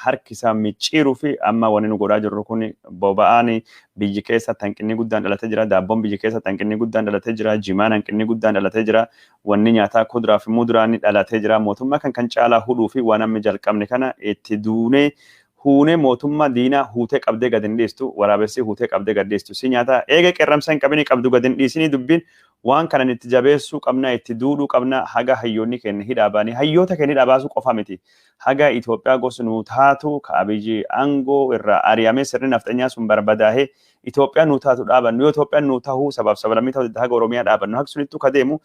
harki isaa micciiruu fi amma wanni nu godhaa jirru kun boba'aan biyyi keessa hanqinni guddaan dhalatee jira. Daabboon biyyi keessa hanqinni guddaan dhalatee jira. Jimaan hanqinni guddaan dhalatee jira. Wanni nyaataa kuduraa fi muduraan dhalatee jira. Mootummaa kan caalaa hudhuu fi waan amma jalqabne kana itti duunee huunee mootummaa diinaa huutee qabdee gad hin dhiistu, waraabessi huutee qabdee gad dhiistu si nyaata eega qeerramsa hin qabini qabdu gad hin dhiisinii. Dubbiin waan kanan itti jabeessuu qabna, itti duudhuu qabna, haga hayyoonni keenya hidhaa baanii. Hayyoota keenya hidhaa baasuu qofa miti, haga Itoophiyaa gosa nuu taatu ka Abiyyi aangoo irraa ari'amee sirni nafxanyaa sun barbadaahee Itoophiyaa nuu taatu dhaabannu. Yoo Itoophiyaan nuu tahuu sabaaf sablammii ta'uu haga Oromiyaa dhaabannu haga sunittuu ka deemu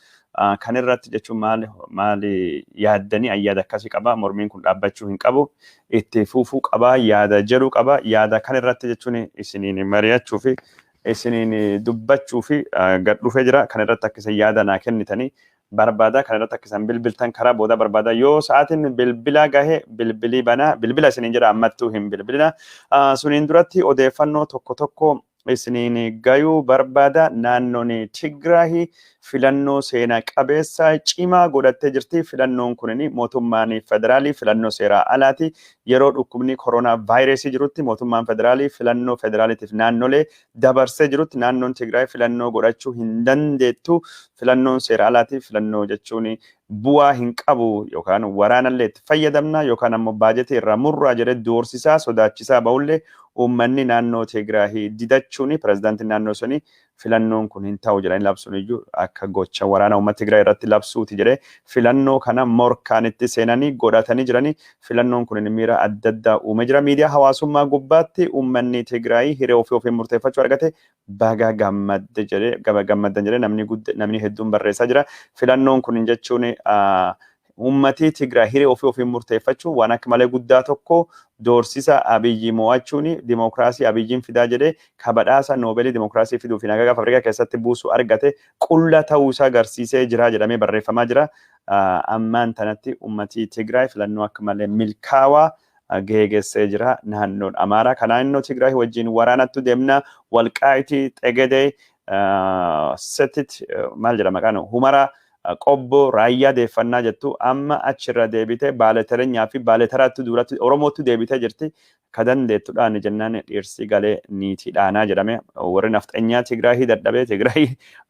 kan irratti jechuun maali maali yaaddanii? Ayyaada akkasii qaba. Mormiin kun dhaabbachuu hin qabu, itti fufuu qaba yaada jedhu qaba. Yaada kan irratti jechuun isiniin mari'achuu fi isiniin dubbachuu fi gad dhufee jira. Kan irratti akka isin yaada naa kennitanii barbaada. Kan irratti akka isin bilbiltan karaa booda barbaada. Yoo sa'aatiin bilbila gahe bilbilii banaa, bilbila isiniin jedha, ammattuu hin bilbilina. Suniin duratti odeeffannoo tokko tokko isiniin gayuu barbaada. Naannoon Tigraay filannoo seenaa qabeessa cimaa godhattee jirti. Filannoon kunin mootummaan federaalii filannoo seeraa alaati. Yeroo dhukkubni koronaa vaayirasii jirutti, mootummaan federaalii filannoo federaaliitiif naannolee dabarsee jirutti, naannoon Tigraay filannoo godhachuu hin dandeettu. Filannoon seera alaati. Filannoo jechuun bu'aa hin qabu, yookaan waraanallee itti fayyadamna yookaan ammoo baajetii irraa murraa jedhee doorsisaa sodaachisaa bahullee, uummanni naannoo Tigraay didachuun pirezidaantiin naannoo suni filannoon kun hin ta'u jedhanii labsuun iyyuu akka gocha waraana uummata Tigraay irratti labsuuti jedhee filannoo kana morkaan itti seenanii godhatanii jiranii. Filannoon kun miira adda addaa uumee jira. Miidiyaa hawaasummaa gubbaatti uummanni Tigraay hiree ofii ofiin murteeffachuu argate, baga gammadde jedhee, gammaddan jedhee namni hedduun barreessaa jira. Filannoon kun jechuun uummatii Tigraay hiree ofii ofiin murteeffachuu waan akka malee guddaa tokko, doorsisa Abiyyi mo'achuun, dimookiraasii Abiyyiin fidaa jedhee ka badhaasa Noobeelii dimookiraasii fiduu fi nagaa Afrikaa keessatti buusuu argate qulla ta'uu isaa agarsiisee jira jedhamee barreeffamaa jira. Ammaan tanatti uummatii Tigraay filannoo akka malee milkaawaa geegessee jira. Naannoon Amaaraa kan naannoo Tigraay wajjin waraanattu deemna. Walqaayitii, Xegedee, Setit, maal jedha maqaan, Humara, Qobbo, Raayyaa deeffannaa jettu amma achirra deebitee Baaleterenyaa fi Baaletaraatti duratti Oromootti deebitee jirti. Ka dandeettuudhaan jennaan dhiirsi galee niitii dhaanaa jedhame. Warri nafxanyaa Tigraahii dadhabee Tigraahii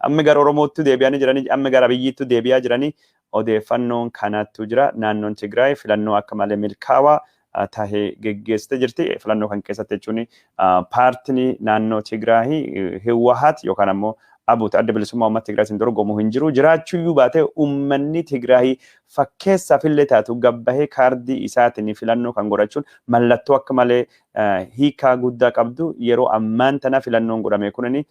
amma gara Oromootti deebi'anii jiranii, amma gara biyyiitti deebi'aa jiranii, odeeffannoon kanattu jira. Naannoon Tigraay filannoo akka malee milkaawaa tahee geggeessitee jirti. Filannoo kan keessatti jechuun paartiin naannoo Tigraahii Hiwahat yookaan ammoo Abuut Adda Bilisummaa Uummata Tigraatiin dorgomu hin jiru. Jiraachuyyuu baatee uummanni Tigraahii fakkeessaaf illee taatu gabbahee kaardii isaatiin filannoo kan godhachuun mallattoo akka malee hiikaa guddaa qabdu. Yeroo ammaan tana filannoon godhame kunini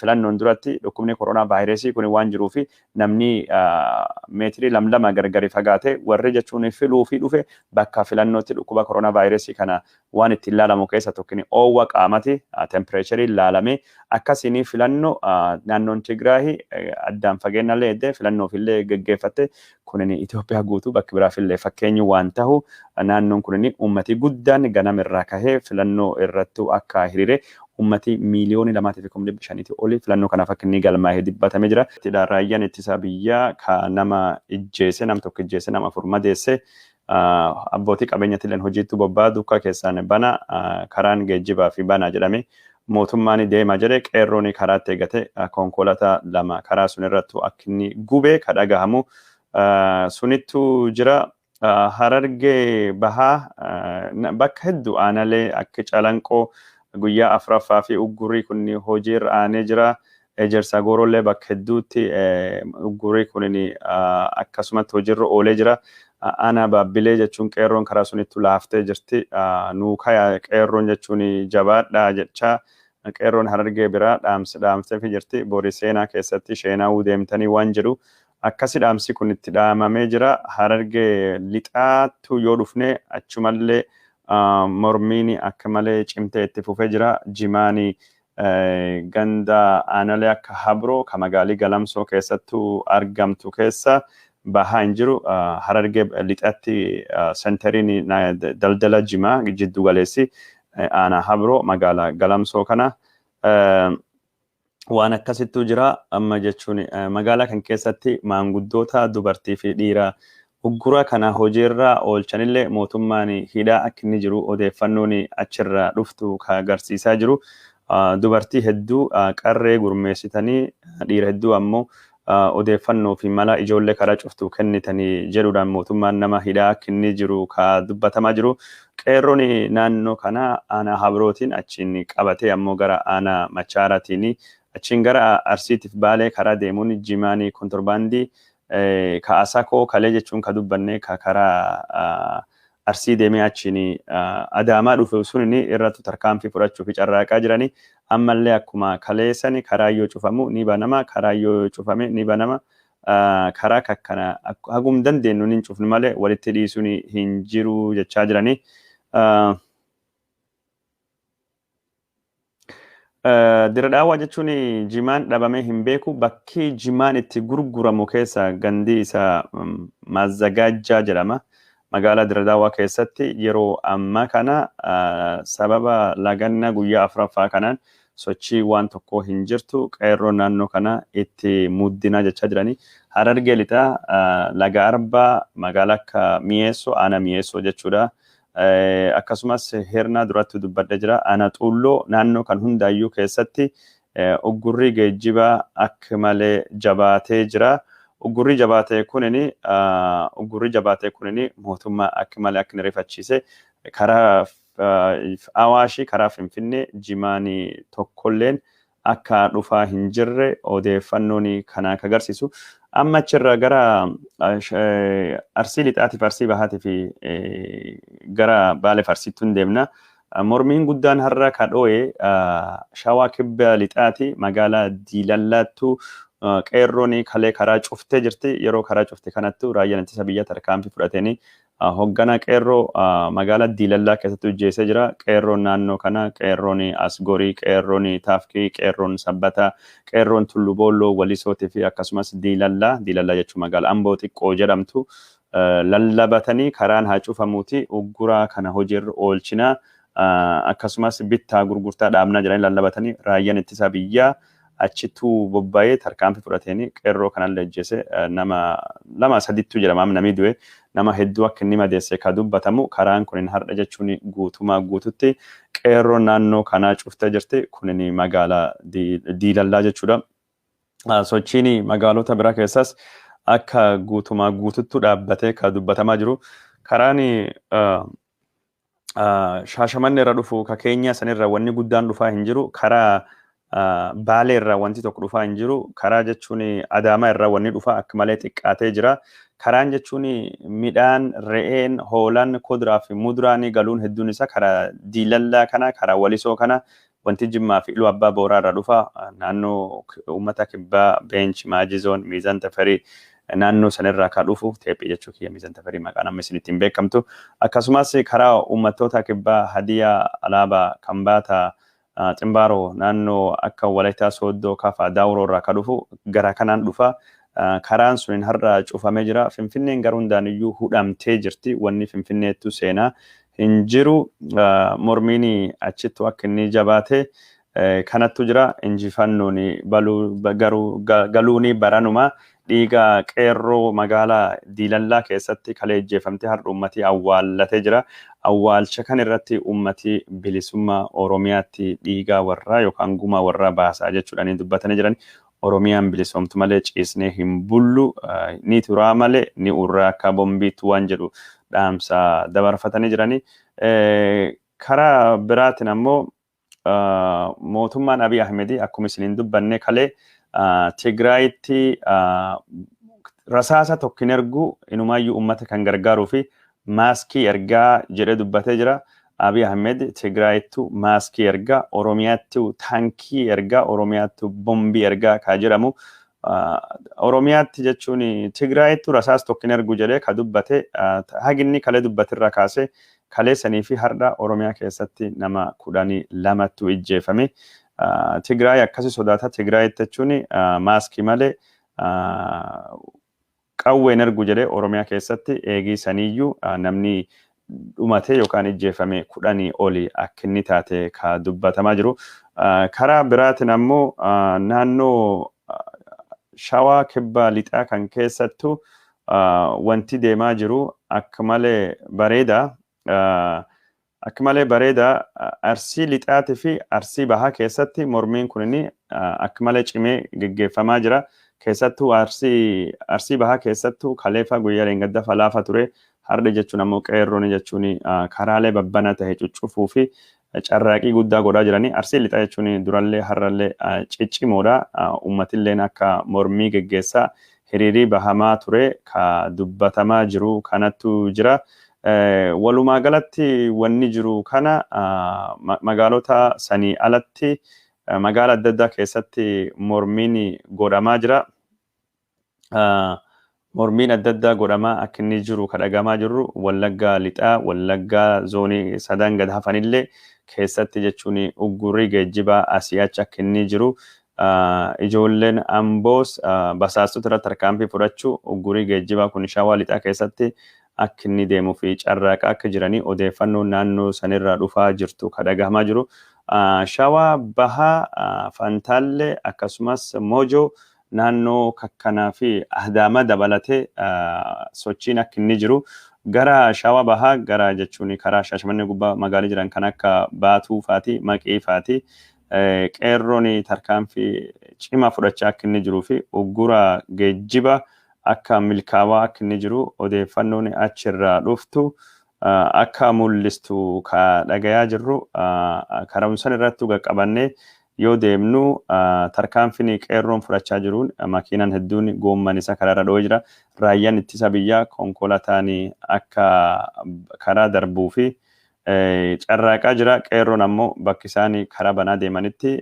filannoon duratti dhukkubni koronaa vaayirasii kun waan jiruuf namni meetirii 2 gargari fagaate warri jechuun filuu fi dhufe bakka filannootti dhukkuba koronaa vaayirasii kana waan ittiin ilaalamu keessa tokkini oowwa qaamati, tempireecharii ilaalame. Akkasiin filannoo naannoon Tigraay addaan fageenyallee eddee filannoof illee geggeeffatte kunin Itoophiyaa guutuu bakki biraaf illee fakkeenyi waan tahu. Naannoon kunin uummati guddaan ganama irraa kahee filannoo irrattu akka hiriire, uummati 2,500,000 oli filannoo kanaaf akka inni galmaa'ee dubbatamee jira. Raayyaan ittisa biyyaa ka nama ijjeese, nam tokko ijjeese, nama 4 madeesse, abbootii qabeenyatti illee hojiitti bobba'aa dukkaa keessaan bana, karaan geejjibaa fi bana jedhame mootummaan deema jedhe, qeerroon karaatti eegate konkolaataa 2 karaa sun irrattu akka inni gube ka dhagahamu sunittu jira. Harargee Bahaa bakka hedduu aanalee akka Calanqoo guyyaa afuraffaa fi uggurii kun hojiirra aanee jira. Ejersa Goorollee bakka hedduutti uggurii kun akkasumatti hojiirra oolee jira. Aanaa Baabbilee jechuun qeerroon karaa sunittu laaftee jirti. Nuu kaya qeerroon jechuun jabaadhaa jecha qeerroon Harargee biraa dhaamsa dhaamteefii jirti. Bori seenaa keessatti sheenaawuu deemtanii waan jedhu akkasi dhaamsi kun itti dhaamamee jira. Harargee Lixaattu yoo dhufne achumallee mormiin akka malee cimtee itti fufee jira. Jimaani ganda aanalee akka Habroo ka magaalii Galamsoo keessattuu argamtu keessa bahaa hin jiru. Harargee Lixaatti senteriin daldala jimaa jiddu galeessi aanaa Habroo magaalaa Galamsoo kana. Waan akkasittuu jira. Amma jechuun magaalaa kan keessatti maanguddoota dubartii fi dhiira Uggura kana hojiirra oolchanillee mootummaan hidhaa akka inni jiru odeeffannoon achirraa dhuftu ka agarsiisaa jiru. Dubartii hedduu qarree gurmeessitanii, dhiira hedduu ammoo odeeffannoo fi mala ijoollee karaa cuftu kennitanii jedhuudhaan mootummaan nama hidhaa akka inni jiru ka dubbatamaa jiru. Qeerroon naannoo kana aanaa Habrootiin achiin qabatee ammoo gara aanaa Machaaraatiin achiin gara Arsiitiif Baalee karaa deemuun jimaanii kontorbaandii ka Asakoo kalee jechuun ka dubbanne ka karaa Arsii deemee achiin Adaamaa dhufe sun irratti tarkaanfii fudhachuu fi carraaqaa jirani. Ammallee akkuma kaleessani karaa yoo cufamu ni banama, karaa yoo cufame ni banama. Karaa kakkana hagum dandeenyu ni cufnu malee walitti dhiisuun hin jiru jechaa jirani. Diradhaawaa jechuun jimaan dhabamee hin beeku. Bakki jimaan itti gurguramu keessa gandi isa Mazzagaajjaa jedhama. Magaalaa Diradhaawaa keessatti yeroo ammaa kana sababa lagannaa guyyaa 4ffaa kanaan sochii waan tokko hin jirtu. Qeerroon naannoo kana itti muddinaa jechaa jirani. Harargee lixaa Laga Arbaa magaalaa akka Mi'eessoo, aanaa Mi'eessoo jechuudha. Akkasumas Hirnaa duratti dubbadhee jira. Aanaa Xuulloo naannoo kan hundaayyuu keessatti uggurri geejjibaa akka malee jabaatee jira. Uggurri jabaatee kunini mootummaa akka malee akka rifachiise. Karaa Awaashii karaa Finfinnee jimaanii tokkolleen akka dhufaa hin jirre odeeffannoon kana akka agarsiisu. Amma achirra gara Arsii lixaatiif Arsii bahaatii fi gara Baalee Arsiitti hin deemna. Mormiin guddaan har'a ka dho'e Shawaa Kibba lixaati magaalaa Diilallaattu qeerroon kalee karaa cuftee jirti. Yeroo karaa cufte kanattu raayyaan ittisa biyyaa tarkaanfii fudhatanii hoggana qeerroo magaalaa Diilallaa keessatti hojjeessee jira. Qeerroon naannoo kana, qeerroon Asgorii, qeerroon Taafkii, qeerroon Sabbataa, qeerroon Tullu Boolloo, Walisootii fi akkasumas Diilallaa, Diilallaa jechuun magaalaa Amboo xiqqoo jedhamtu lallabatanii karaan haa cufamuuti ugguraa kana hojiirra oolchinaa akkasumas bittaa gurgurtaa dhaabnaa jedhanii lallabatanii raayyaan ittisa biyyaa achittuu bobba'ee tarkaanfii fudhateenii qeerroo kanallee ajjeese. Nama 2 3ttu jedhama namni du'e, nama hedduu akka inni madeesse ka dubbatamu. Karaan kunin har'a jechuun guutumaa guututti qeerroon naannoo kanaa cuftee jirti. Kunin magaalaa Diilallaa jechuudha. Sochiin magaalota biraa keessas akka guutumaa guututtu dhaabbatee ka dubbatamaa jiru. Karaan Shaashamanne irra dhufu ka Keenyaa sanirra wanni guddaan dhufaa hin jiru. Karaa Baalee irraa wanti tokko dhufaa hin jiru. Karaa jechuun Adaamaa irraa wanni dhufaa akka malee xiqqaatee jira. Karaan jechuun midhaan, re'een, hoolaan, kuduraa fi muduraan galuun hedduun isaa karaa Diilallaa kana, karaa Walisoo kana, wanti Jimmaa fi Iluu Abbaa Booraa irraa dhufa. Naannoo uummata kibbaa Beench, Maajizoon, Miizaan Tafarii naannoo sanirraa kan dhufu teephii jechuu kiyya Miizaan Tafarii maqaan amma isin ittiin beekamtu. Akkasumas karaa uummattoota kibbaa Hadiyaa, Alaabaa, Kambaataa, Ximbaaroo naannoo akka Walaytaa Sooddoo, Kafaa, Daawuroo irraa kan dhufu gara kanaan dhufa. Karaan sun har'a cufamee jira. Finfinneen garuu hundaaniyyuu hudhamtee jirti. Wanni Finfinneettu seenaa hin jiru. Mormiin achittu akka inni jabaate kanattu jira. Injifannoon garuu galuuni baranuma dhiiga qeerroo magaalaa Diilallaa keessatti kalee ijjeefamtee har'a uummatii awwaallatee jira. Awwaalcha kan irratti uummatii bilisummaa Oromiyaatti dhiigaa warraa yookaan gumaa warraa baasaa jechuudhaan dubbatanii jiran. Oromiyaan bilisoomtu malee ciisnee hin bullu, ni turaa malee ni urraa akka bombiitti waan jedhu dhaamsa dabarfatanii jirani. Karaa biraatiin ammoo mootummaan Abiy Ahmed akkuma isiniin dubbanne kalee Tigraayitti rasaasa tokko hin ergu, inumaayyuu uummata kan gargaaruu fi maaskii ergaa jedhee dubbatee jira. Abiy Ahmed Tigraayittu maaskii ergaa, Oromiyaattu taankii ergaa, Oromiyaattu bombii ergaa ka jedhamu. Oromiyaatti jechuun Tigraayittu rasaasa tokko hin ergu jedhee ka dubbate, haginni kalee dubbatirraa kaasee kalee sanii fi har'a Oromiyaa keessatti nama 12ttu ijjeefame. Tigraay akkasi sodaata. Tigraayitti jechuun maaskii malee qawween ergu jedhee Oromiyaa keessatti eegii saniiyyuu namni dhumate yookaan ijjeefame 10 oli akka inni taate ka dubbatamaa jiru. Karaa biraatiin ammoo naannoo Shawaa Kibbaa Lixaa kan keessattu Wanti deemaa jiru akka malee bareeda. Akka malee bareeda. Arsii Lixaatii fi Arsii Bahaa keessatti mormiin kun akka malee cimee geggeeffamaa jira. Keessattuu Arsii Bahaa keessattuu kaleefa guyyaa leengadda falaafa ture. Har'a jechuun ammoo qeerroon jechuun karaalee babbana ta'e cuccufuu fi carraaqii guddaa godhaa jiranii. Arsii Lixaa jechuun durallee har'allee ciccimoodha. Uummatilleen akka mormii geggeessaa hiriirii bahamaa ture ka dubbatamaa jiru kanattu jira. Walumaa galatti wanni jiru kana magaalota sanii alatti magaala adda addaa keessatti mormiin godhamaa jira. Mormiin adda addaa godhamaa akka inni jiru kadhagamaa jirru Wallaggaa Lixaa, Wallaggaa zoonii sadan gad hafanillee keessatti jechuun uggurrii geejjibaa asii achi akka inni jiru, ijoolleen Amboos basaastota irratti tarkaanfii fudhachuu, uggurii geejjibaa kun Shawaa Lixaa keessatti akka inni deemuu fi carraaqaa akka jiranii odeeffannoo naannoo sanirraa dhufaa jirtu kadhagahamaa jiru. Shawaa Bahaa, Fantaallee akkasumas Mojoo, naannoo Kakkanaa fi Adaama dabalatee sochiin akka inni jiru, gara Shawaa Bahaa gara jechuun karaa Shaashamannee gubbaa magaalii jiran kan akka Baatuu faati, Maqii faati qeerroon tarkaanfii cimaa fudhachaa akka inni jiruu fi uggura geejjiba akka milkaawaa akka inni jiru odeeffannoon achirraa dhuftu akka mul'istu ka dhagayaa jirru. Karaa irratti qaqqabannee yoo deemnu tarkaanfiin qeerroon fudhachaa jiruun makiinaan hedduun goomman isaa karaarra dho'ee jira. Raayyaan ittisa biyyaa konkolaataan akka karaa darbuu fi carraaqaa jira. Qeerroon ammoo bakki isaan karaa banaa deemanitti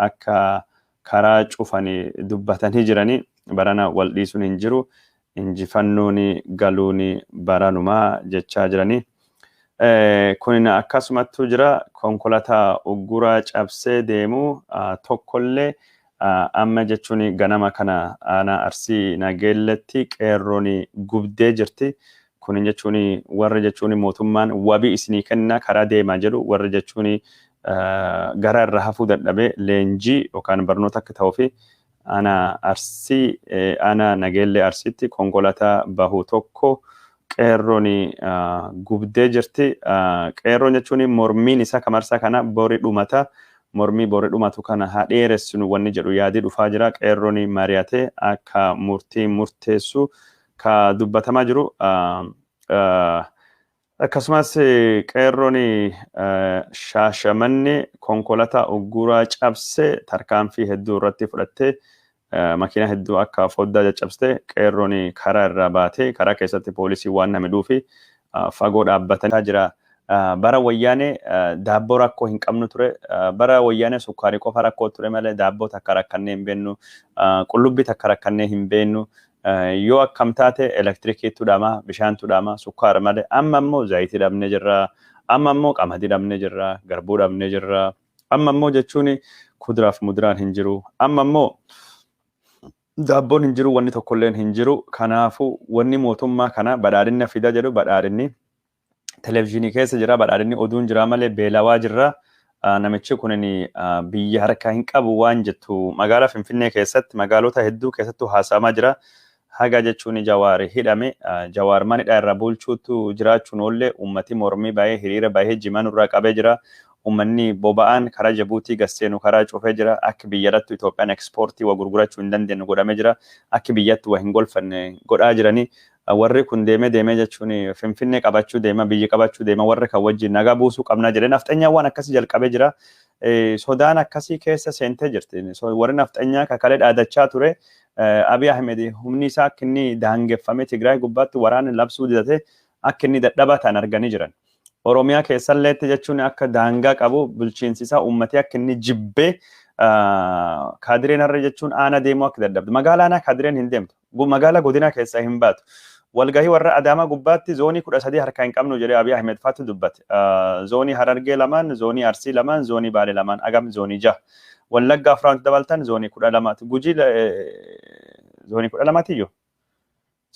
akka karaa cufanii dubbatanii jiranii, barana wal dhiisuun hin jiru. Injifannoon galuun baranumaa jechaa jiranii. Kun akkasumattu jira. Konkolaataa uggura cabsee deemu tokkollee amma jechuun ganama kana aanaa Arsii Nageelletti qeerroon gubdee jirti. Kun jechuun warri jechuun mootummaan wabii isinii kenna karaa deemaa jedhu, warri jechuun gara irra hafuu dadhabee leenjii yookaan barnoota akka ta'uu fi aanaa Arsii, aanaa Nageellee Arsiitti konkolaataa bahu tokko qeerroon gubdee jirti. Qeerroon jechuun mormiin isaa kamarsaa kana bori dhumata. Mormii bori dhumatu kana haa dheeressinu wanni jedhu yaadii dhufaa jira. Qeerroon mari'atee akka murtii murteessu ka dubbatamaa jiru. Akkasumas qeerroon Shaashamanne konkolaataa ugguraa cabsee tarkaanfii hedduu irratti fudhattee, makiinaa hedduu akka foddaa caccabsite, qeerroon karaa irraa baatee karaa keessatti poolisii waan nama dhuufi fagoo dhaabbatanii jira. Bara Wayyaanee daabboo rakkoo hin qabnu ture. Bara Wayyaanee sukkaarii qofa rakkoo ture malee daabboo takka rakkannee hin beennu. Qullubbii takka rakkannee hin beennu. Yoo akkam taate elektirikiitu dhama, bishaantu dhama, sukkaara malee. Amma immoo zayitii dhabnee jirra. Amma immoo qamadii dhabnee jirra. Garbuu dhabnee jirra. Amma immoo jechuun kuduraaf muduraan hin jiru. Amma immoo daabboon hin jiru, wanni tokkolleen hin jiru. Kanaafuu wanni mootummaa kana badhaadhina fida jedhu, badhaadhinni televizyiinii keessa jira, badhaadhinni oduun jira malee beelawaa jirra. Namichi kun biyya harkaa hin qabu waan jettu magaalaa Finfinnee keessatti magaalota hedduu keessattuu haasa'amaa jira. Haga jechuun Jawaar hidhame, Jawaar manidha irraa bulchuutu jiraachuun oollee uummati mormii baay'ee hiriira baay'ee jimaa nurraa qabee jira. Uummanni boba'aan karaa Jabuutii gasseenu karaa cufee jira. Akka biyyatti Itoophiyaan ekspoortii waa gurgurachuu hin dandeenye godhamee jira. Akka biyyatti waa hin golfanne godhaa jiranii. Warri kun deemee deemee jechuun Finfinnee qabachuu deema, biyyi qabachuu deema, warri kan wajjin nagaa buusuu qabnaa jedhee nafxanyaan waan akkasii jalqabee jira. Sodaan akkasii keessa seentee jirti. Warri nafxanyaa kakalee dhaadachaa ture. Abiy Ahmed humni isaa akka inni daangeffamee Tigraay gubbaatti waraana labsuu didate akka inni dadhabaa ta'an arganii jiran. Oromiyaa keessalleetti jechuun akka daangaa qabu bulchiinsi isaa uummatee akka inni jibbee kaadireen har'a jechuun aana deemuu akka dadhabdu. Magaalaa aanaa kaadireen hin deemtu. Magaalaa godinaa keessaa hin baatu. Walgahii warra Adaamaa gubbaatti zoonii 13 harkaa hin qabnu jedhee Abiy Ahmed faatu dubbate. Zoonii Harargee lamaan, zoonii Arsii lamaan, zoonii Baalee lamaan, agam zoonii 6. Wallaggaa afran dabaltan zoonii 12ti. Gujii zoonii 12tiyyuu?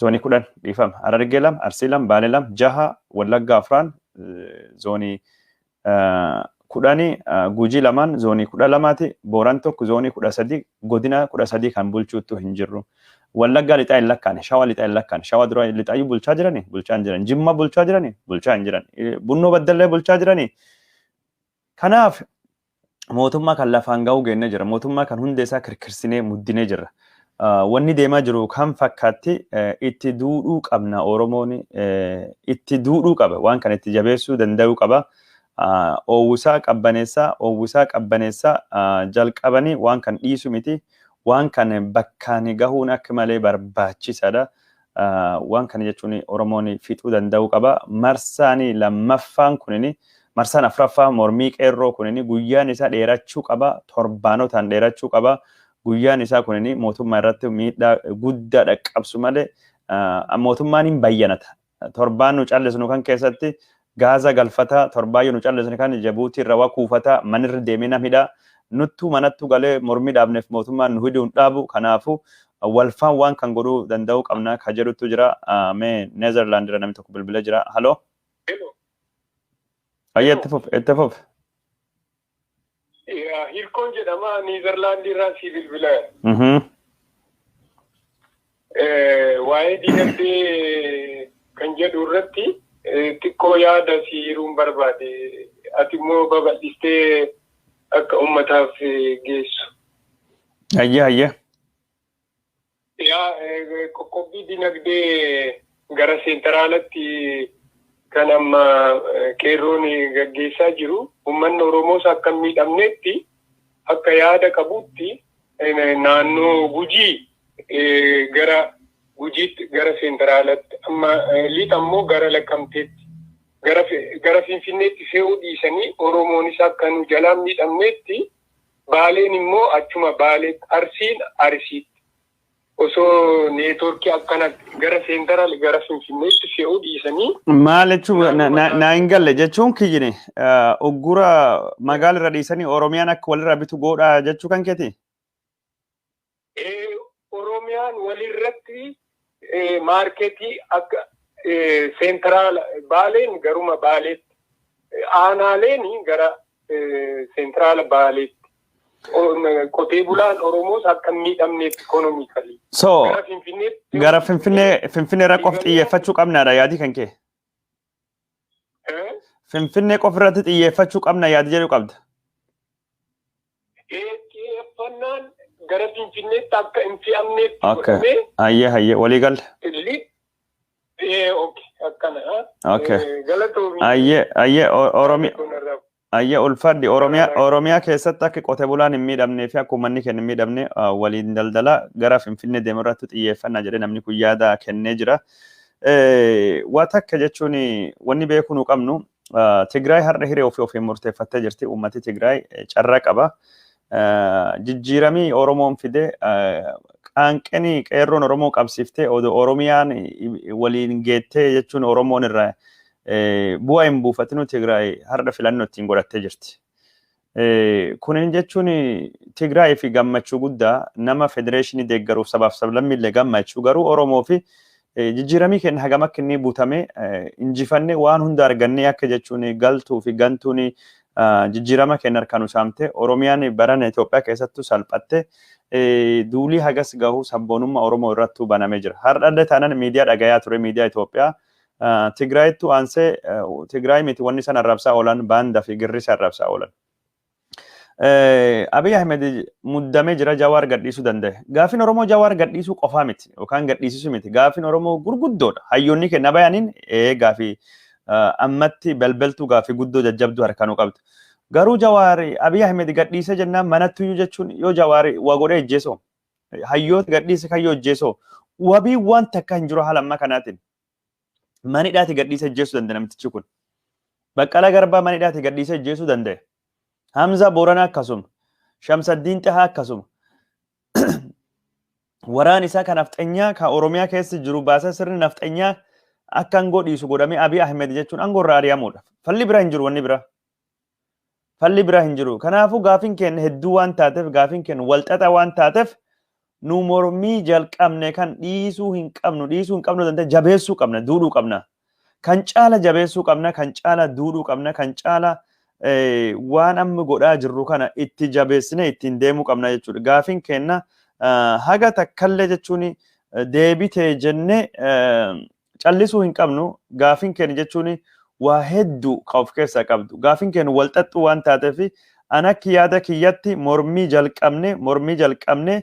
Zoonii 10, dhiifama. Harargee 2, Arsii 2, Baalee 2, 6, Wallaggaa afran zoonii 10, Gujii lamaan zoonii 12ti. Booran 1 zoonii 13, godina 13 kan bulchuuttu hin jirru. Wallaggaa lixaa hin lakkaane, Shawaa lixaa hin lakkaane, Shawaa dura lixaayyuu bulchaa jirani, bulchaa hin jiran, Jimma bulchaa jirani, bulchaa hin jiran, Bunnoo Baddallee bulchaa jirani. Kanaaf mootummaa kan lafaan ga'uu geennee jira. Mootummaa kan hundee isaa kirkirsinee muddinee jirra. Wanni deemaa jiru kan fakkaatti itti duudhuu qabna. Oromoon itti duudhuu qaba. Waan kana itti jabeessuu danda'uu qaba. Oowwisaa qabbaneessaa, oowwisaa qabbaneessaa jalqabanii waan kan dhiisu miti. Waan kan bakkaan gahuun akka malee barbaachisaadha. Waan kana jechuun Oromoon fixuu danda'uu qaba. Marsaan lammaffaan kunini, marsaan afuraffaa mormii qeerroo kunini guyyaan isaa dheerachuu qaba. Torbaanotaan dheerachuu qaba. Guyyaan isaa kunini mootummaa irratti miidhaa guddaa dhaqqabsu malee mootummaan hin bayyanata. Torbaan nu callisnu kan keessatti Gaaza galfata, torbaayyuu nu callisnu kan Jabuutii irra waa kuufata, manirra deemee nam hidha. Nuttuu manattu galee mormii dhaabneef mootummaan nu hidhuu hin dhaabu. Kanaafuu walfaan waan kan godhuu danda'uu qabna ka jedhutu jira. Mee Neezerlaand irra namni tokko bilbilee jira. Haloo. Ayyee, itti fufi, itti fufi. Hirkoon jedhama, Niizerlaand irraa si bilbila. Waa'ee dinagdee kan jedhu irratti xiqqoo yaada si hiruun barbaade. Ati immoo babal'istee akka uummataaf geessu. Ayyee, ayyee. Yaa, qoqqobbii dinagdee gara seentaraalatti kan amma qeerroon gaggeessaa jiru, uummanni Oromoos akka hin miidhamnetti, akka yaada qabutti, naannoo Gujii gara Gujiitti, gara seentaraalatti, amma lixa immoo gara Lakkamteetti, gara Finfinneetti fe'uu dhiisanii, Oromoonis akka nu jalaan miidhamnetti, Baaleen immoo achuma Baaleetti, Arsiin Arsiitti, osoo neetworkii akkana gara seentaraal, gara Finfinneetti fe'uu dhiisanii. Maal jechuun na hin galle jechuun kiyyine, uggura magaala irra dhiisanii Oromiyaan akka walirraa bitu godhaa jechuu kan keeti? Oromiyaan walirratti maarketii akka seentaraal, Baaleen garuma Baaleetti, aanaaleen gara seentiraala Baaleetti. Qotee bulaan Oromoos akka hin miidhamneef economically. So gara Finfinneetti. Gara Finfinnee irra qofa xiyyeeffachuu qabnaadha yaadii kan kee. Finfinnee qofa irratti xiyyeeffachuu qabna yaadi jedhu qabda. Xiyyeeffannaan gara Finfinneetti akka hin fe'amneetti godhamee. Ayyee, ayyee, walii galle. Okay, akkana. Okay. Galatoomii. Ayyee, ayyee, Oromiyaa. Ayyee, ulfaadhi. Oromiyaa keessatti akka qote bulaan hin miidhamnee fi akka uummanni keenya hin miidhamne waliin daldala gara Finfinnee deemu irratti xiyyeeffannaa jedhee namni kun yaada kennee jira. Waa takka jechuun wanni beekuu nu qabnu, Tigraay har'a hiree ofii ofiin murteeffattee jirti. Uummati Tigraay carraa qaba. Jijjiiramii Oromoon fide, qaanqanii qeerroon Oromoo qabsiiftee, odoo Oromiyaan waliin geettee jechuun Oromoon irraa bu'aa hin buufatinu, Tigraay har'a filannoo ittiin godhattee jirti. Kunin jechuun Tigraay fi gammachuu guddaa, nama federeeshinii deeggaruuf sabaaf sablammiillee gammachuu, garuu Oromoo fi jijjiiramii keenya hagam akka inni butame, injifannee waan hunda argannee akka jechuun galtuu fi gantuun jijjiirama keenya harkaan saamte, Oromiyaan barana Itoophiyaa keessattuu salphatte, duulii hagas gahu sabboonummaa Oromoo irrattuu banamee jira. Har'allee taanaan miidiyaa dhagayaa ture, miidiyaa Itoophiyaa. Tigraayittu aansee, Tigraay miti wanni san arrabsaa oolan, baanda fi girrisa arrabsaa oolan. Abiy Ahmed muddamee jira, Jawaar gadhiisuu danda'e. Gaafiin Oromoo Jawaar gadhiisuu qofaa miti yookaan gadhiisisuu miti. Gaafiin Oromoo gurguddoodha. Hayyoonni kenna bayaniin gaafii ammatti belbeltuu, gaafii guddoo jajjabduu harkaanuu qabdu. Garuu Jawaar Abiy Ahmed gadhiisee jennaan manattuyyuu jechuun yoo Jawaar waa godhee ejjeesoo, hayyoota gadhiise kan yoo ejjeesoo, wabii waan takka hin jiru haala ammaa kanaatiin. Manidhaati gadhiisee ejjeesuu danda'a namtichi kun. Baqqalaa Garbaa manidhaati gadhiisee ejjeesuu danda'e. Hamza Booranaa akkasuma. Shamsaddiin Xahaa akkasuma. Waraan isaa kan nafxanyaa kan Oromiyaa keessa jiru baasee, sirni nafxanyaa akka aangoo dhiisu godhamee, Abiy Ahmed jechuun aangoo irraa ari'amuudha. Falli biraa hin jiru, wanni biraa. Falli biraa hin jiru. Kanaafuu gaafiin keenya hedduu waan taateef, gaafiin keenya walxaxaa waan taateef, nu mormii jalqabne kan dhiisuu hin qabnu, dhiisuu hin qabnu danda'e, jabeessuu qabna, duudhuu qabna. Kan caala jabeessuu qabna, kan caala duudhuu qabna, kan caala waan amma godhaa jirru kana itti jabeessine ittiin deemuu qabna jechuudha. Gaafiin keenya haga takkallee jechuun Deebitee jennee callisuu hin qabnu. Gaafiin keenya jechuun waa hedduu kan of keessaa qabdu. Gaafiin keenya wal xaxxuu waan taateef, an akka yaada kiyyatti mormii jalqabne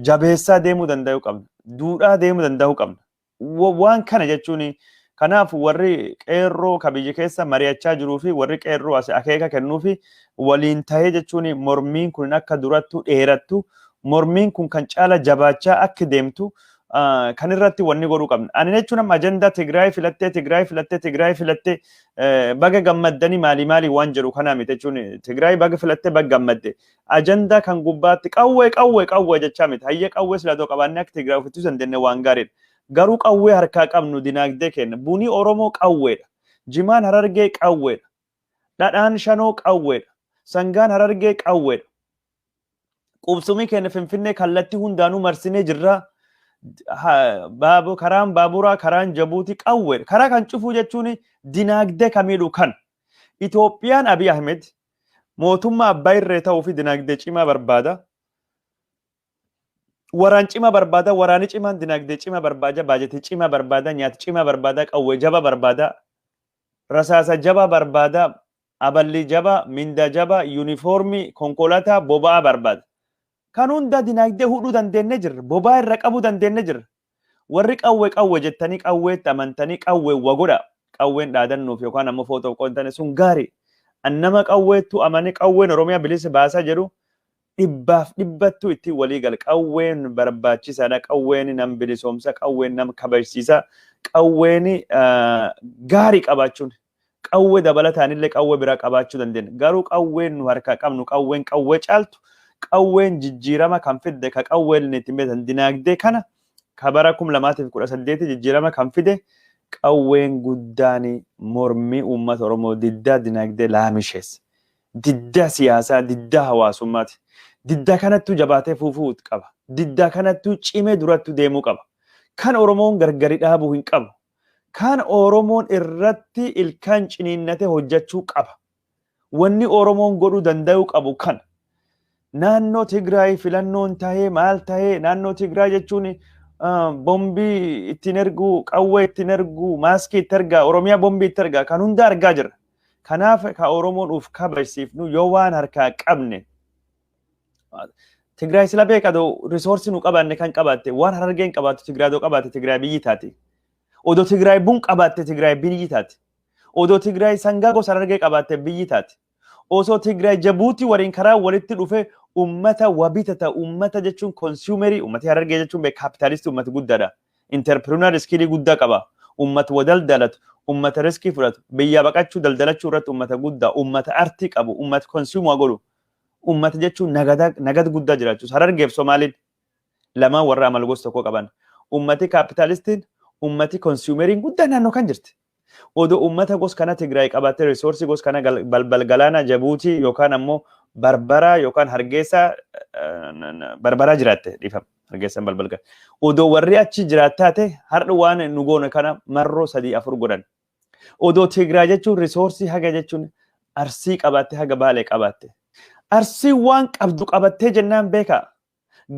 jabeessaa deemuu danda'uu qabna. Duudhaa deemuu danda'uu qabna. Waan kana jechuun kanaaf warri qeerroo ka biyya keessa mari'achaa jiruu fi warri qeerroo as akeeka kennuu fi waliin tahee jechuun mormiin kun akka durattu dheerattu, mormiin kun kan caala jabaachaa akka deemtu kan irratti wanni godhuu qabna. Ani jechuun amma ajandaa Tigraay filattee, Tigraay filattee, Tigraay filattee, baga gammaddanii maalii maalii waan jedhu kanaa miti. Jechuun Tigraay baga filattee, baga gammadde. Ajandaa kan gubbaatti qawwee, qawwee, qawwee jechaa miti. Hayyee, qawwee silatoo qabaannee akka Tigraay ofittuu dandeenye waan gaariidha. Garuu qawwee harkaa qabnu dinaagdee kenna. Bunii Oromoo qawweedha. Jimaan Harargee qawweedha. Dhadhaan Shanoo qawweedha. Sangaan Harargee qawweedha. Qubsumii keenya Finfinnee kallattii hundaanuu marsinee jirra. Karaan baaburaa, karaan Jabuutii qawweedha. Karaa kan cufuu jechuun dinaagdee kamiidhu kan. Itoophiyaan Abiy Ahmed mootummaa abbaa irree ta'uu fi dinaagdee cimaa barbaada. Waraan cimaa barbaada, waraanni cimaan dinaagdee cimaa barbaada, baajetii cimaa barbaada, nyaata cimaa barbaada, qawwee jaba barbaada, rasaasa jaba barbaada, aballi jaba, minda jaba, yuunifoormii, konkolaataa, boba'aa barbaada. Kan hunda dinaagdee hudhuu dandeenye jirra. Boba'aa irra qabuu dandeenye jirra. Warri qawwee qawwee jettanii qawweetti amantanii qawwee wa godha. Qawween dhaadannuuf yookaan ammoo footoo qontane sun gaarii. Annama qawweettu amane qawween Oromiyaa bilisa baasaa jedhu dhibbaaf dhibbattu ittiin walii gala. Qawween barbaachisaadha. Qawween nam bilisoomsa. Qawween nam kabajsiisa. Qawween gaarii qabaachuun. Qawwee dabalataanillee qawwee biraa qabaachuu dandeenya. Garuu qawween nu harkaa qabnu, qawween qawwee caaltu, qawween jijjiirama kan fidde, ka qawween ittiin beekan dinaagdee kana ka bara 2018 jijjiirama kan fide, qawween guddaan mormii uummata Oromoo diddaa dinaagdee laamisheesse. Diddaa siyaasaa, diddaa hawaasummaati. Diddaa kanattuu jabaatee fuufuu qaba. Diddaa kanattuu cimee durattuu deemuu qaba. Kan Oromoon gargari dhaabuu hin qabu. Kan Oromoon irratti ilkaan ciniinnatee hojjechuu qaba. Wanni Oromoon godhuu danda'uu qabu kan. Naannoo Tigraay filannoon tahee maal tahee, naannoo Tigraay jechuun bombii ittiin erguu, qawwee ittiin erguu, maaskii itti ergaa, Oromiyaa bombii itti ergaa, kan hunda argaa jirra. Kanaaf ka Oromoon uf kabajsiifnu yoo waan harkaa qabne. Tigraay sila beekatu resource nu qabaanne kan qabaatte, waan Harargeen qabaattu Tigraay doo qabaatte, Tigraay biyyi taati. Odoo Tigraay bun qabaatte, Tigraay biyyi taati. Odoo Tigraay sangaa gosa Harargee qabaatte, biyyi taati. Osoo Tigraay Jabuutii waliin karaa walitti dhufe, ummata wabitata, ummata jechuun consumer, ummati Harargee jechuun bee capitalist, ummata guddaadha. Entrepreneur skill guddaa qaba. Ummata wa daldalatu, ummata risk fudhatu, biyya baqachuu daldalachuu irratti ummata guddaa, ummata artii qabu, ummata consume godhu. Ummata jechuun nagada nagada guddaa jiraachuu. Harargeef Somaaliin lamaan warra amal gosa tokko qaban. Ummati capitalistiin, ummati consumeriin guddaa naannoo kan jirti. Odoo ummata gos kana Tigraay qabaattee, resource gos kana balbal galaana Jabuutii yookaan ammoo Barbaraa yookaan Hargeysaa, Barbaraa jiraatte, dhiifama. Hargeessaan balbal gala. Odoo warri achi jiraattaate, har'a waan nu goone kana marroo sadii afur godhan. Odoo Tigraay jechuun resource haga jechuun Arsii qabaatte, haga Baalee qabaatte. Arsii waan qabdu qabattee jennaan beekaa.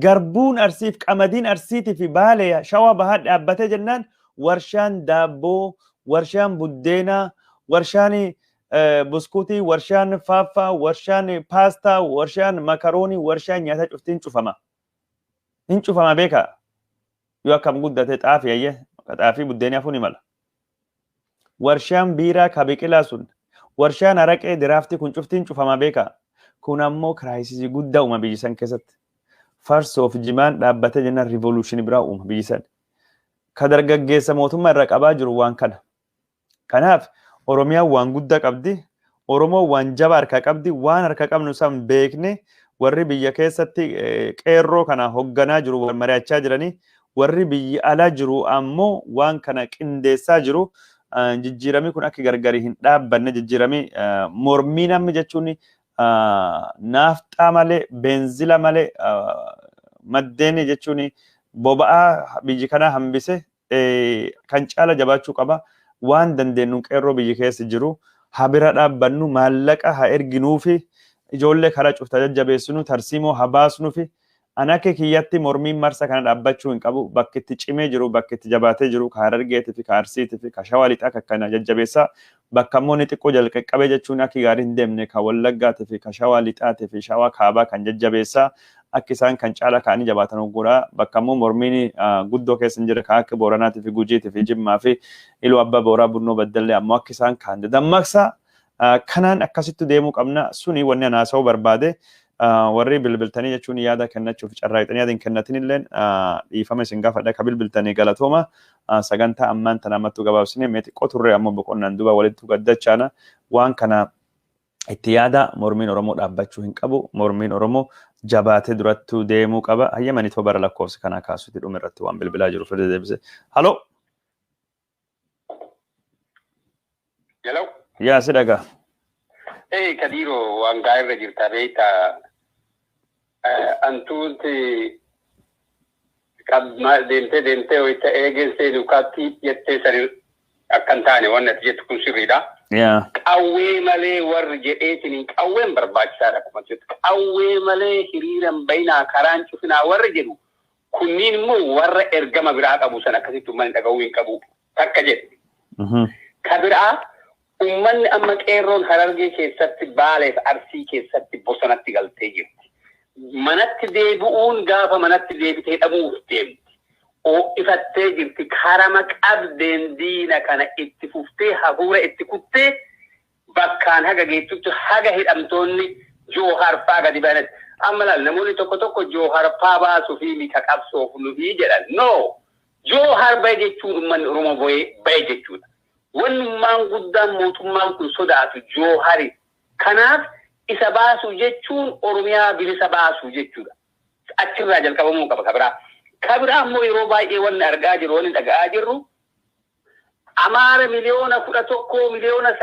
Garbuun Arsiif qamadiin Arsiitii fi Baalee, Shawaa Bahaa dhaabbatee jennaan, warshaan daabboo, warshaan buddeenaa, warshaan buskuutii, warshaan faaffaa, warshaan paastaa, warshaan makaroonii, warshaan nyaata cuftiin cufama. Hin cufama beekaa. Yoo akkam guddate xaafii, ayyee, xaafii buddeenii hafuu ni mala. Warshaan biiraa ka biqilaa sun, warshaan araqee diraaftii kun cuftiin cufama beekaa. Kun ammoo crisis guddaa uuma biyyi san keessatti. Farsoof jimaan dhaabbatee jennaan revolution biraa uuma biyyi san. Ka dargaggeessa mootummaa irra qabaa jiru waan kana. Kanaaf Oromiyaan waan guddaa qabdi. Oromoon waan jabaa harkaa qabdi. Waan harka qabnu san beekne, warri biyya keessatti qeerroo kana hogganaa jiru wal mari'achaa jiranii, warri biyyi alaa jiru ammoo waan kana qindeessaa jiru. Jijjiiramii kun akka gargari hin dhaabbanne, jijjiiramii mormii namni jechuun naafxaa malee, beenzila malee, maddeen jechuun boba'aa biyyi kanaa hambise kan caala jabaachuu qaba. Waan dandeenyu qeerroo biyyi keessa jiru haa bira dhaabbannu, maallaqa haa erginuufi, ijoollee karaa cuftaa jajjabeessinu, tarsiimoo haa baasnuufi. Ani akka kiyyatti mormiin marsa kana dhaabbachuu hin qabu. Bakki itti cimee jiru, bakki itti jabaatee jiru, ka Harargeetii fi ka Arsiitii fi ka Shawaa Lixaa kan kana jajjabeessaa. Bakka immoo inni xiqqoo jalqabee jechuun akka gaarii hin deemne ka Wallaggaatii fi ka Shawaa Lixaatii fi Shawaa Kaabaa kan jajjabeessaa. Akka isaan kan caala ka'anii jabaatan godhaa. Bakka immoo mormiin guddoo keessa hin jirre kan akka Booranaatii fi Gujiitii fi Jimmaa fi Iluu Abbaa Booraa Bunnoo Baddallee ammoo akka isaan kaan dammaqsa. Kanaan akkasitti deemuu qabna. Suni wanni ani haasa'uu barbaade. Warri bilbiltanii jechuun yaada kennachuuf carraaqxanii yaada hin kennatin illeen dhiifama isin gaafadha. Ka bilbiltanii galatooma. Sagantaa ammaan tana ammattuu gabaabsine mee xiqqoo turre ammoo boqonnaan duuba walitti gaddachaana. Waan kana itti yaada mormiin Oromoo dhaabbachuu hin qabu. Mormiin Oromoo jabaatee durattuu deemuu qaba. Hayyamanii too bara lakkoofsa kanaa kaasuuti dhuma irratti waan bilbilaa jiru fide deebise. Haloo. Hello. Yaa si dhagaa. Ee Kadiiroo waan gaarii irra jirta beektaa. Antuuti deemtee deemtee wayita eegeen duukaatti jettee sani akka hin taane waan ati jettu kun sirriidha. Qawwee malee warri jedheetiin qawween barbaachisaadha akkuma jettu. Qawwee malee hiriiran bayinaa karaan cufinaa warri jedhu kunniin immoo warra ergama biraa qabu san akkasitti uummanni dhaga'uu hin qabu takka jedhu. Ka biraa uummanni amma qeerroon Harargee keessatti Baaleef Arsii keessatti bosonatti galtee jirti. Manatti deebi'uun gaafa manatti deebitee dhabuuf deemti. Ho'ifattee jirti. Karama qabdeen diina kana itti fuftee hafuura itti kuttee bakkaan haga geettutti haga hidhamtoonni Joohar faa gadi baanatti. Amma laal namoonni tokko tokko Joohar faa baasuu fi mika qabsoof nufi jedhan. No! Joohar bahe jechuun uummanni Oromoo bahe jechuudha. Wannummaan guddaan mootummaan kun sodaatu Joohari. Kanaaf isa baasuu jechuun Oromiyaa bilisa baasuu jechuudha. Achirraa jalqabamuu qaba kabiraa. Kabiraa immoo yeroo baay'ee wanni argaa jirru, wanni dhaga'aa jirru Amaara 11 miliyoona 9 miliyoona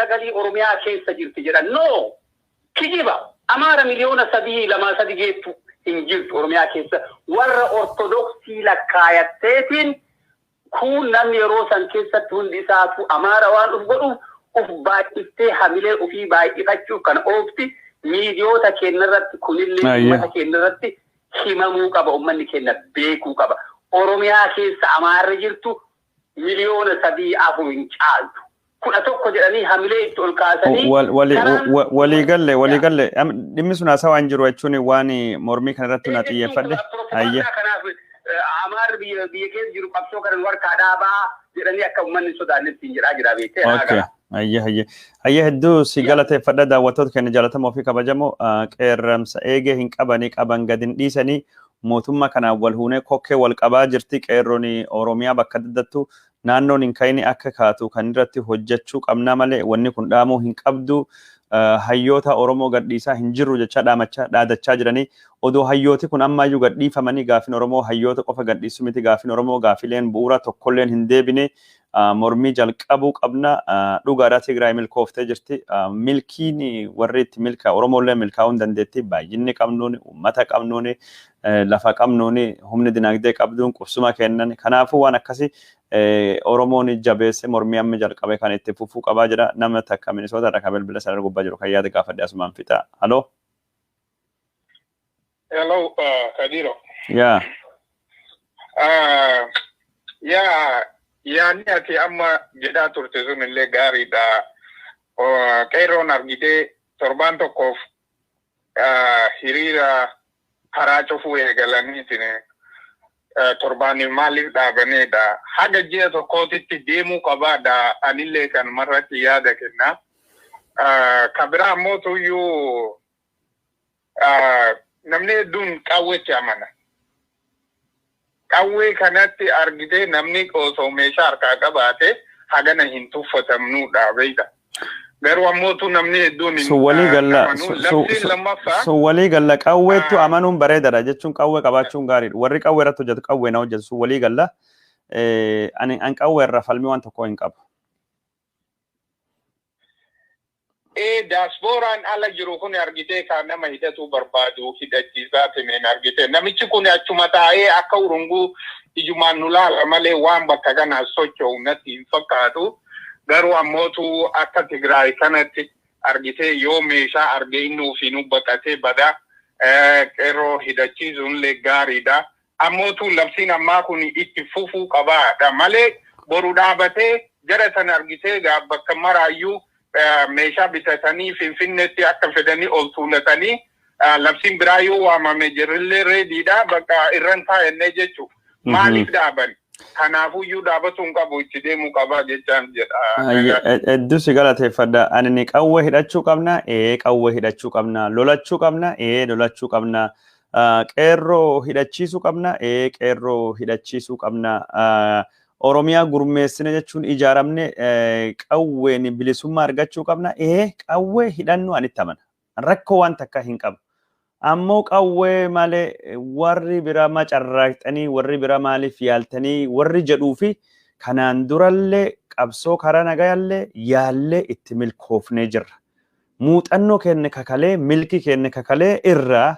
Oromiyaa keessa jirti jedhan. No! Kijiba! Amaara 3 miliyoona 2 3 geettu hin jirtu Oromiyaa keessa. Warra Ortodoksii lakkaayatteetiin kun namni yeroo san keessatti hundi isaatu Amaara waan uf godhuuf uf baay'iftee hamilee ofii baay'ifachuuf kan oofti miidiyoota keenyarratti kunillee uummata keenyarratti himamuu qaba uummanni keenya beekuu qaba. Oromiyaa keessa Amaarri jirtu 3 miliyoona 4 hin caaltu. 11 jedhanii hamilee itti ol kaasanii. Waliigalle waliigalle dhimmi sun haasawaa hin jiru jechuun waan mormii kana irratti na xiyyeeffadhe. Kanaaf Amaarri biyya keessa jiru qabsoo kanan warqaa dhaabaa jedhanii akka uummanni sodaannetti hin jedhaa jira beektee. Ayye ayye ayye hedduu si galateeffadha daawwattoota keenya jaallatamoo fi kabajamoo qeerramsa eegee hin qabanii qaban gadi hin dhiisanii mootummaa kanaan wal huunee kokkee wal qabaa jirti qeerroon Oromiyaa bakka adda naannoon hin ka'ini akka kaatu kan irratti hojjechuu qabnaa malee wanni kun dhaamuu hin qabdu. Hayyoota Oromoo gadhiisaa hin jirru jecha dhaamachaa dhaadachaa jiranii odoo hayyooti kun ammayyuu gadhiifamanii gaafin Oromoo hayyoota qofa gadhiisuu miti gaafin Oromoo gaafileen bu'uura tokkolleen hin deebine mormii jalqabuu qabna dhugaadhaa Tigraay milkooftee jirti milkiin warri itti milkaa Oromollee milkaa'uu hin dandeetti baay'inni qabnuuni uummata qabnuuni lafa qabnuuni humni dinagdee qabduun qubsuma kennan kanaafuu waan akkasii Oromoon jabeesse mormii amma jalqabe kan itti fufuu qabaa jira nama takka Minisootaadha kan bilbila sana gubbaa jiru kan yaada gaafadhe asumaan fixa. Haloo. Hello, Kadiro. Yaa. Yaa yaadni ati amma jedhaa turte sun illee gaariidha. Qeerroon argitee torbaan tokkoof hiriira karaa cufuu eegalaniitiin torbaan maaliif dhaabaneedha. Haga ji'a tokkootitti deemuu qabaadha. Anillee kan marratti yaada kenna. Ka biraa ammoo tuyyuu namni hedduun qawweetti amana. Qawwee kanatti argitee namni osoo meeshaa harkaa qabaate hagana hin tuffatamnuudha beekta. Garuu ammootu namni hedduun hin Sun walii galla. amanu. Labsiin lammaffaa. Sun walii galla qawweettu amanuun bareedaadha jechuun qawwee qabaachuun gaariidha. Warri qawwee irratti hojjetu qawwee na hojjetu sun walii galla. Ani an qawwee irra falmii waan tokko hin qabu. Ee diasporaan ala jiru kun argitee kan nama hidhatu barbaadu hidhachiisaa timeen argitee namichi kun achuma taa'ee akka urunguu ijumaan nu laala malee waan bakka kanaa socho'u natti hin fakkaatu. Garuu ammootu akka Tigraay kanatti argitee yoo meeshaa argee inni ofiinuu baqatee badaa Qeerroo hidhachiisuunillee gaariidha. Ammootu labsiin ammaa kun itti fufuu qabaadha malee boru dhaabatee jara sana argitee bakka maraayyuu meeshaa bitatanii Finfinneetti akka fedhanii ol tuulatanii labsiin biraa yoo waamame jirrillee reediidha bakka irran taa'ennee jechuudha. Maaliif dhaaban? Kanaafuyyuu dhaabatu hin qabu itti deemuu qaba jechaan jedha. Hedduu si galateeffadha. Ani ni qawwee hidhachuu qabna, ee qawwee hidhachuu qabna. Lolachuu qabna, ee lolachuu qabna. Qeerroo hidhachiisuu qabna, ee qeerroo hidhachiisuu qabna. Oromiyaa gurmeessine jechuun ijaaramne qawween bilisummaa argachuu qabna, ee qawwee hidhannu ani itti amana. Rakkoo waan takka hin qabu. Ammoo qawwee malee warri biraa macarraaqxanii warri biraa maaliif yaaltanii warri jedhuu fi kanaan durallee qabsoo karaa nagayallee yaallee itti milkoofnee jirra. Muuxannoo keenya kakalee milki keenya kakalee irraa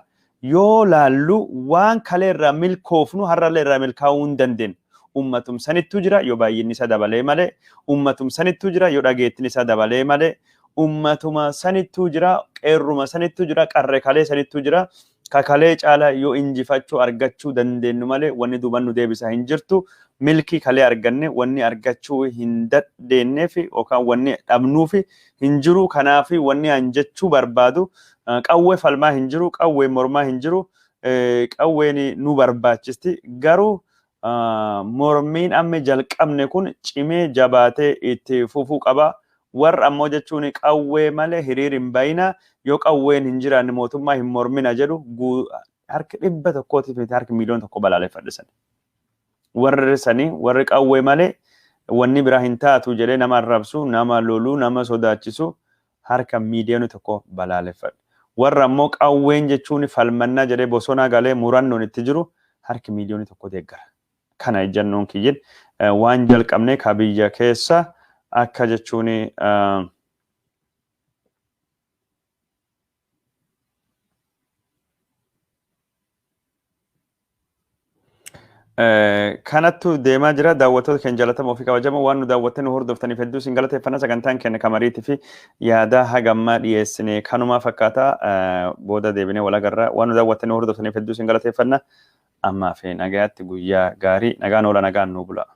yoo laallu waan kalee irraa milkoofnu har'allee irraa milkaa'uu hin dandeenyu. Ummatum sanittuu jira yoo baay'inni isaa dabalee malee, ummatum sanittuu jira yoo dhageettiin isaa dabalee malee, ummatuma sanittuu jira, qeerruma sanittuu jira, qarree kalee sanittuu jira. Kakalee caala yoo injifachuu argachuu dandeenyu malee wanni duuban nu deebisaa hin jirtu. Milkii kalee arganne wanni argachuu hin dandeenyeef yookaan wanni dhabnuuf hin jiru. Kanaaf wanni an jechuu barbaadu qawwee falmaa hin jiru, qawwee mormaa hin jiru, qawween nu barbaachisti. Garuu mormiin amma jalqabne kun cimee jabaatee itti fufuu qaba. Warra ammoo jechuun qawwee malee hiriir hin bayina yoo qawween hin jiraanne mootummaa hin mormina jedhu harka 100 fi harka 1,000,000 balaaleffadhisan. Warri sanii warri qawwee malee wanni biraa hin taatu jedhee nama arrabsu, nama lolu, nama sodaachisu harka 1,000,000 balaaleffadha. Warra ammoo qawween jechuun falmannaa jedhee bosona galee murannoon itti jiru harki 1,000,000 deeggara. Kana ejjannoon kiyyin waan jalqabne ka biyya keessa akka jechuun kanattu deemaa jira. Daawwattoota keenya jaallatamoo fi kabajamoo waan nu daawwattanii nu hordoftaniif hedduu isin galateeffanna. Sagantaan keenya kamariitii fi yaada hagammaa dhiyeessine kanumaa fakkaata. Booda deebinee wal agarra. Waan nu daawwattanii nu hordoftaniif hedduu isin galateeffanna. Ammaa fi nagayaatti guyyaa gaarii nagaan oola nagaan nu bula.